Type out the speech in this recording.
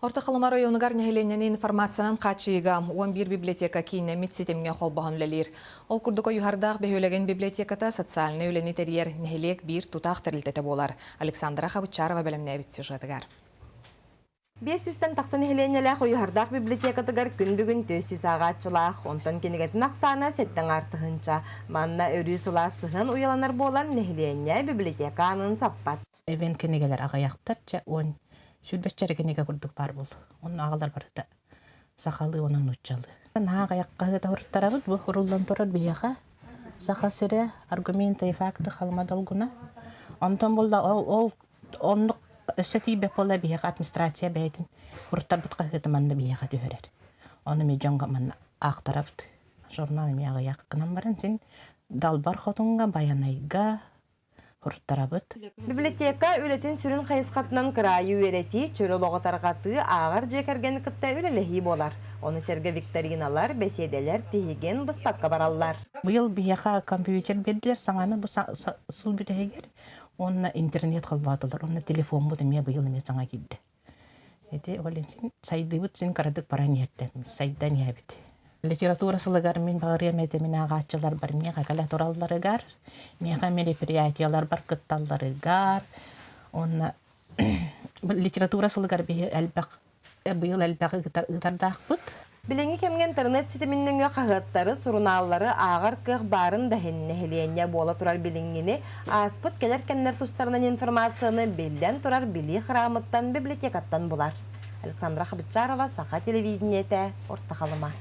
Орто Халыма оройуонугар нэһилиэнньэни информациянан хааччыйыыга 11 библиотека кииннэммит ситимҥэ холбоһон үлэлиир. Ол курдук Ойуһардаах бөһүөлэгин библиотеката социальнай үлэни тэрийэр нэһилиэк биир тутаах тэрилтэтэ буолар. Александра Хабычарова бэлэмнээбит сюжетыгар. Биэс сүүстэн тахса нэһилиэнньэлээх Ойуһардаах библиотекатыгар күн бүгүн 400 ааҕааччылаах, онтон кинигэтин ахсаана 7 тыһыынча. Манна өрүү сылаас сыһыан уйаланар буолан, нэһилиэнньэ библиотека аанын саппат. Эбэн кинигэлэр аҕыйахтар, чэ 10, 20 эрэ кинигэ курдук баар буолуо. Онно аҕалар барыта сахалыы уонна нууччалыы. Наһаа аҕыйах хаһыата суруттарабыт, бу суруллан турар биһиэхэ Саха сирэ, Аргументы и факты Халыма долгуна. Онтон буолла ол, ол оннук өссө тиийбэт буолла биһиэхэ администрация бэйэтин суруттарбыт хаһыаты манна биһиэхэ түһэрэр. Ону эмиэ дьоҥҥо манна аахтарабыт. Журнал эмиэ аҕыйах гынан баран син Далбар Хотуҥҥа, Байанайга суруттарабыт. Библиотека үлэтин сүрүн хайысхатынан кыраайы үөрэтии, чөл олоҕу тарҕатыы, ааҕар дьиэ кэргэни кытта үлэлэһии буолар. Ону сэргэ викториналар, бэсиэдэлэр тиһигин быспакка бараллар. Быйыл биһиэхэ компьютер биэрдилэр саҥаны бу сыл бүтэһигэр уонна интернет холбоотулар уонна телефоммут эмиэ быйыл эмиэ саҥа киирдэ. Ити ол син сайдыыбыт син кыратык баран иһэртэн сайдан иһэбит. Литература сылыгар мин баҕарыам этэ мин ааҕааччыларбар миэхэ кэлэ туралларыгар, миэхэ мероприятиеларбар кытталларыгар уонна литература сылыгар биһи элбэх быйыл элбэх ыытардаахпыт. Билиҥҥи кэмҥэ интернет ситимин нөҥүө хаһыаттары, сурунааллары ааҕар кыах баарын да иһин, нэһилиэнньэ буола турар билиҥҥини, ааспыт кэлэр кэмнэр тустарынан информацияны биллэн турар Билии храмыттан, библиотекаттан булар. Александра Хабычарова, Саха телевидениетэ, Орто Халыма.